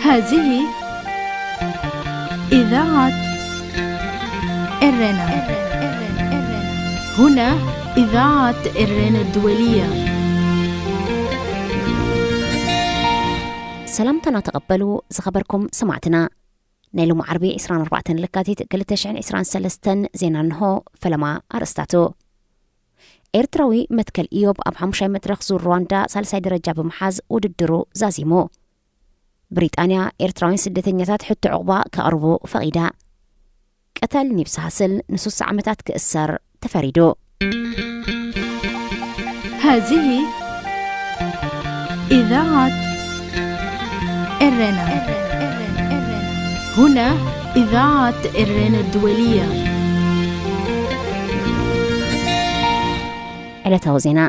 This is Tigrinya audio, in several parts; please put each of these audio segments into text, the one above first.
هذه إذاعة إرنا. هنا إذاعة إرنا الدولية. ሰላምታና ተቐበሉ ዝኸበርኩም ሰማዕትና። ናይ ሎሚ ዓርቢ ዕስራን ኣርባዕተን ለካቲት ክልተ ሽሕን ዕስራን ሰለስተን ዜና እንሆ። ፈለማ ኣርእስታቱ። ኤርትራዊ መትከል ኢዮብ ኣብ ሓሙሻይ መድረኽ ዙር ሩዋንዳ ሳልሳይ ደረጃ ብምሓዝ ውድድሩ ዛዚሙ። ብሪጣንያ ኤርትራውያን ስደተኛታት ሕቶ ዕቑባ ከቕርቡ ፈቒዳ። ቀታሊ ኒብስ ሃስል ንሱሳ ዓመታት ክእሰር ተፈሪዱ። هذه إذاعة إرنا. هنا إذاعة إرنا الدولية. ዕለታዊ ዜና።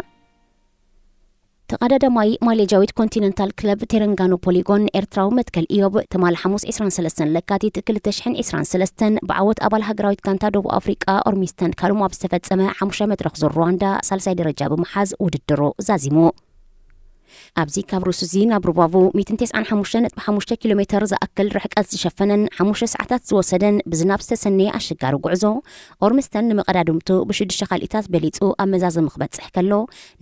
ተቐዳዳማይ ማሌጃዊት ኮንቲነንታል ክለብ ቴረንጋኖ ፖሊጎን ኤርትራዊ መትከል ኢዮብ ትማሊ ሓሙስ ዕስራን ሰለስተን ለካቲት ክልተ ሽሕን ዕስራን ሰለስተን ብዓወት ኣባል ሃገራዊት ጋንታ ደቡብ ኣፍሪቃ ኦርሚስተን ካሉም ኣብ ዝተፈጸመ ሓሙሻይ መድረኽ ዙር ሩዋንዳ ሳልሳይ ደረጃ ብምሓዝ ውድድሩ ዛዚሙ። ኣብዚ ካብ ሩሱዚ ናብ ሩባቡ ሚእትን ተስዓን ሓሙሽተን ነጥቢ ሓሙሽተ ኪሎ ሜተር ዝኣክል ርሕቀት ዝሸፈነን ሓሙሽተ ሰዓታት ዝወሰደን ብዝናብ ዝተሰነየ ኣሸጋሪ ጉዕዞ ኦርምስተን ንመቐዳድምቱ ብሽዱሽተ ካልኢታት በሊጹ ኣብ መዛዘሚ ክበጽሕ ከሎ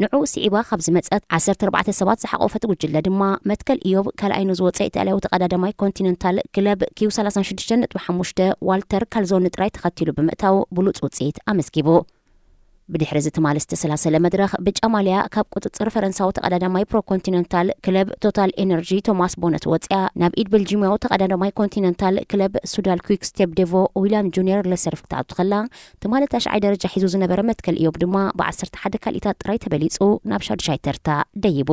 ንዕኡ ስዒባ ካብ ዝመጸት ዓሰርተ ኣርባዕተ ሰባት ዝሓቖፈት ጉጅለ ድማ መትከል ኢዮብ ካልኣይ ንዝወጸ ኢጣልያዊ ተቐዳዳማይ ኮንቲነንታል ክለብ ኪው ሰላሳ ሽዱሽተ ነጥቢ ሓሙሽተ ዋልተር ካልዞኒ ጥራይ ተኸቲሉ ብምእታው ብሉጽ ውጽኢት ኣመዝጊቡ። ብድሕሪ እዚ ትማሊ ዝተሰላሰለ መድረኽ ብጫ ማልያ ካብ ቁጽጽር ፈረንሳዊ ተቐዳዳማይ ፕሮኮንቲነንታል ክለብ ቶታል ኤነርጂ ቶማስ ቦነት ወጽያ ናብ ኢድ ቤልጂማዊ ተቐዳዳማይ ኮንቲነንታል ክለብ ሱዳል ኩክ ስቴፕ ዴቮ ዊልያም ጁኒየር ለሰርፍ ክትኣቱ ከላ ትማሊ ታሽዓይ ደረጃ ሒዙ ዝነበረ መትከል ኢዮብ ድማ ብዓሰርተ ሓደ ካልኢታት ጥራይ ተበሊጹ ናብ ሻዱሻይ ተርታ ደይቡ።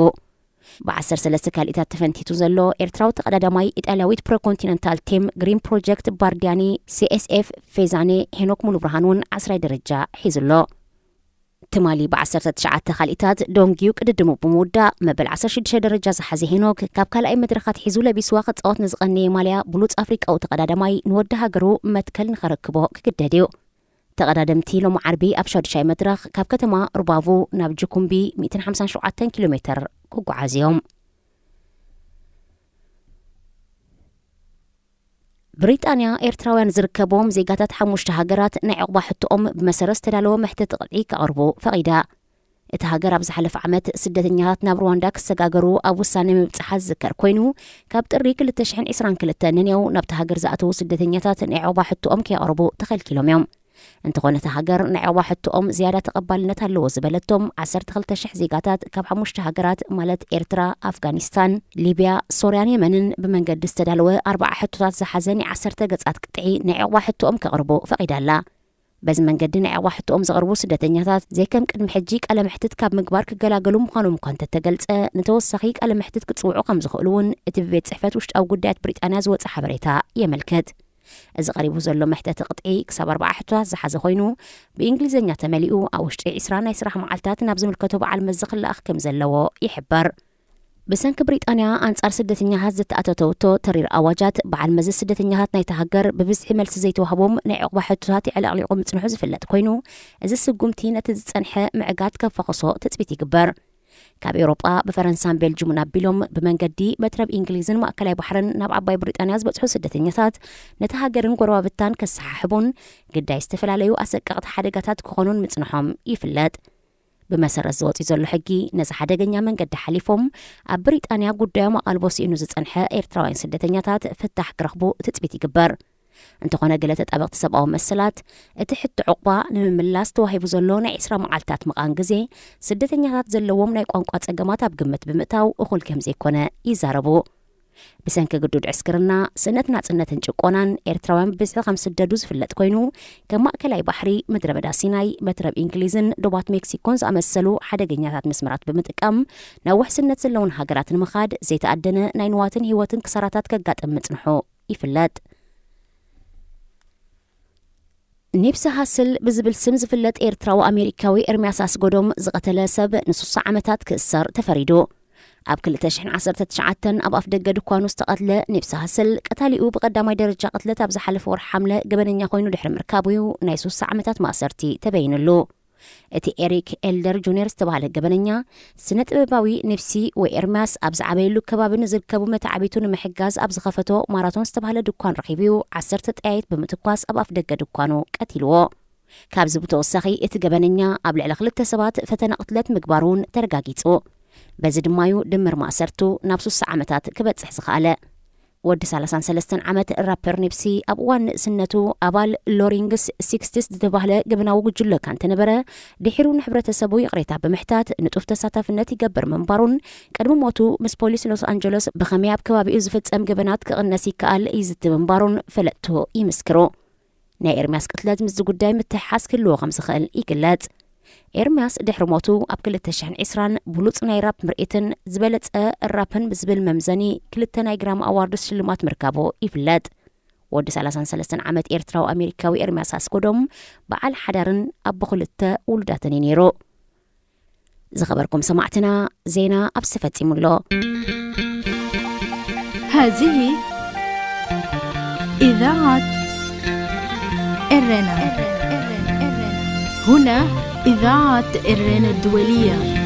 ብዓሰርተ ሰለስተ ካልኢታት ተፈንቲቱ ዘሎ ኤርትራዊ ተቐዳዳማይ ኢጣልያዊት ፕሮኮንቲነንታል ቲም ግሪን ፕሮጀክት ባርዲያኒ ሲኤስኤፍ ፌዛኔ ሄኖክ ሙሉብርሃን እውን ዓስራይ ደረጃ ሒዙ ኣሎ። ትማሊ ብዓሰርተ ትሽዓተ ካልኢታት ዶንጊዩ ቅድድሙ ብምውዳእ መበል ዓሰርተ ሽዱሽተ ደረጃ ዝሓዘ ሄኖክ ካብ ካልኣይ መድረኻት ሒዙ ለቢስዋ ክጻወት ንዝቐነየ ማልያ ብሉጽ ኣፍሪቃዊ ተቐዳዳማይ ንወዲ ሃገሩ መትከል ንኸረክቦ ክግደድ እዩ። ተቐዳደምቲ ሎሚ ዓርቢ ኣብ ሻዱሻይ መድረኽ ካብ ከተማ ሩባቡ ናብ ጁኩምቢ ሚእትን ሓምሳን ሸውዓተን ኪሎ ሜተር ክጓዓዙ እዮም። ብሪጣንያ ኤርትራውያን ዝርከብዎም ዜጋታት ሓሙሽተ ሃገራት ናይ ዕቑባ ሕቶኦም ብመሰረት ዝተዳለወ መሕተቲ ቅጥዒ ከቕርቡ ፈቒዳ። እቲ ሃገር ኣብ ዝሓለፈ ዓመት ስደተኛታት ናብ ሩዋንዳ ክሰጋገሩ ኣብ ውሳነ ምብጽሓ ዝዝከር ኮይኑ ካብ ጥሪ ክልተ ሽሕን ዕስራን ክልተን ንኔው ናብቲ ሃገር ዝኣተዉ ስደተኛታት ናይ ዕቑባ ሕቶኦም ከየቕርቡ ተኸልኪሎም እዮም። እንተኾነ እታ ሃገር ናይ ዕቑባ ሕቶኦም ዝያዳ ተቐባልነት ኣለዎ ዝበለቶም ዓሰርተ ክልተ ሽሕ ዜጋታት ካብ ሓሙሽተ ሃገራት ማለት ኤርትራ፣ ኣፍጋኒስታን፣ ሊብያ፣ ሶርያን የመንን ብመንገዲ ዝተዳለወ ኣርባዓ ሕቶታት ዝሓዘ ናይ ዓሰርተ ገጻት ቅጥዒ ናይ ዕቑባ ሕቶኦም ከቕርቡ ፈቒዳ ኣላ። በዚ መንገዲ ናይ ዕቑባ ሕቶኦም ዘቕርቡ ስደተኛታት ዘይከም ቅድሚ ሕጂ ቃለ መሕትት ካብ ምግባር ክገላገሉ ምዃኖም እኳ እንተተገልጸ ንተወሳኺ ቃለ መሕትት ክጽውዑ ከም ዝኽእሉ እውን እቲ ብቤት ጽሕፈት ውሽጣዊ ጉዳያት ብሪጣንያ ዝወጸ ሓበሬታ የመልክት። እዚ ቀሪቡ ዘሎ መሕተቲ ቅጥዒ ክሳብ ኣርባዓ ሕቶታት ዝሓዘ ኮይኑ ብእንግሊዝኛ ተመሊኡ ኣብ ውሽጢ ዕስራ ናይ ስራሕ መዓልታት ናብ ዝምልከቶ በዓል መዚ ክለኣኽ ከም ዘለዎ ይሕበር። ብሰንኪ ብሪጣንያ ኣንጻር ስደተኛታት ዝተኣተተውቶ ተሪር ኣዋጃት በዓል መዚ ስደተኛታት ናይቲ ሃገር ብብዝሒ መልሲ ዘይተዋህቦም ናይ ዕቑባ ሕቶታት የዕለቕሊቑ ምጽንሑ ዝፍለጥ ኮይኑ እዚ ስጉምቲ ነቲ ዝጸንሐ ምዕጋት ከፋኽሶ ትጽቢት ይግበር። ካብ ኤውሮጳ ብፈረንሳን ቤልጅምን ኣቢሎም ብመንገዲ መትረብ እንግሊዝን ማእከላይ ባሕርን ናብ ዓባይ ብሪጣንያ ዝበጽሑ ስደተኛታት ነቲ ሃገርን ጎረባብታን ከሰሓሕቡን ግዳይ ዝተፈላለዩ ኣሰቀቕቲ ሓደጋታት ክኾኑን ምጽንሖም ይፍለጥ። ብመሰረት ዝወጽኡ ዘሎ ሕጊ ነዚ ሓደገኛ መንገዲ ሓሊፎም ኣብ ብሪጣንያ ጉዳዮም ኣቓልቦ ስኢኑ ዝጸንሐ ኤርትራውያን ስደተኛታት ፍታሕ ክረኽቡ ትጽቢት ይግበር። እንተኾነ ገለ ተጣበቕቲ ሰብኣዊ መሰላት እቲ ሕቶ ዕቑባ ንምምላስ ተዋሂቡ ዘሎ ናይ ዕስራ መዓልታት ምቓን ግዜ ስደተኛታት ዘለዎም ናይ ቋንቋ ጸገማት ኣብ ግምት ብምእታው እኹል ከም ዘይኮነ ይዛረቡ። ብሰንኪ ግዱድ ዕስክርና፣ ስእነት ናጽነትን ጭቆናን ኤርትራውያን ብብዝሒ ከም ዝስደዱ ዝፍለጥ ኮይኑ ከም ማእከላይ ባሕሪ፣ ምድረ በዳ ሲናይ፣ መትረብ እንግሊዝን ዶባት ሜክሲኮን ዝኣመሰሉ ሓደገኛታት መስመራት ብምጥቃም ናብ ውሕስነት ዘለውን ሃገራት ንምኻድ ዘይተኣደነ ናይ ንዋትን ህይወትን ክሳራታት ከጋጥም ምጽንሑ ይፍለጥ። ኒብሲ ሃስል ብዝብል ስም ዝፍለጥ ኤርትራዊ ኣሜሪካዊ ኤርምያስ ኣስጎዶም ዝቐተለ ሰብ ንሱሳ ዓመታት ክእሰር ተፈሪዱ። ኣብ ክልተ ሽሕን ዓሰርተ ትሽዓተን ኣብ ኣፍ ደገ ድኳኑ ዝተቐትለ ኒብሲ ሃስል ቀታሊኡ ብቐዳማይ ደረጃ ቅትለት ኣብ ዝሓለፈ ወርሒ ሓምለ ገበነኛ ኮይኑ ድሕሪ ምርካቡ እዩ ናይ ሱሳ ዓመታት ማእሰርቲ ተበይንሉ። እቲ ኤሪክ ኤልደር ጁኒየር ዝተባህለ ገበነኛ፣ ስነ ጥበባዊ ኒፕሲ ወይ ኤርምያስ ኣብ ዝዓበየሉ ከባቢ ንዝርከቡ መተዓቢቱ ንምሕጋዝ ኣብ ዝኸፈቶ ማራቶን ዝተባህለ ድኳን ረኺቡ ዓሰርተ ጠያይት ብምትኳስ ኣብ ኣፍ ደገ ድኳኑ ቀቲልዎ። ካብዚ ብተወሳኺ እቲ ገበነኛ ኣብ ልዕሊ ክልተ ሰባት ፈተነ ቅትለት ምግባሩ እውን ተረጋጊጹ። በዚ ድማዩ ድምር ማእሰርቱ ናብ ሱሳ ዓመታት ክበጽሕ ዝኸኣለ። ወዲ ሰላሳን ሰለስተን ዓመት ራፐር ኒፕሲ ኣብ እዋን ንእስነቱ ኣባል ሎሪንግስ ሲክስቲስ ዝተባህለ ገበናዊ ጉጅለ እኳ እንተነበረ፣ ድሒሩ ንሕብረተሰቡ ይቕሬታ ብምሕታት ንጡፍ ተሳታፍነት ይገብር ምንባሩን ቅድሚ ሞቱ ምስ ፖሊስ ሎስ ኣንጀለስ ብኸመይ ኣብ ከባቢኡ ዝፍጸም ገበናት ክቕነስ ይከኣል ይዝቲ ምንባሩን ፈለጥቱ ይምስክሩ። ናይ ኤርምያስ ቅትለት ምስዚ ጉዳይ ምትሕሓዝ ክህልዎ ከም ዝኽእል ይግለጽ። ኤርምያስ ድሕሪ ሞቱ ኣብ ክልተ ሽሕን ዕስራን ብሉጽ ናይ ራፕ ምርኢትን ዝበለጸ ራፕን ብዝብል መምዘኒ ክልተ ናይ ግራም ኣዋርድስ ሽልማት ምርካቡ ይፍለጥ። ወዲ ሰላሳን ሰለስተን ዓመት ኤርትራዊ ኣሜሪካዊ ኤርምያስ ኣስጎዶም በዓል ሓዳርን ኣቦ ክልተ ውሉዳትን እዩ ነይሩ። ዝኸበርኩም ሰማዕትና፣ ዜና ኣብዚ ተፈጺሙ ኣሎ። هذه إذاعة إرنا. هنا إذاعة إرنا الدولية.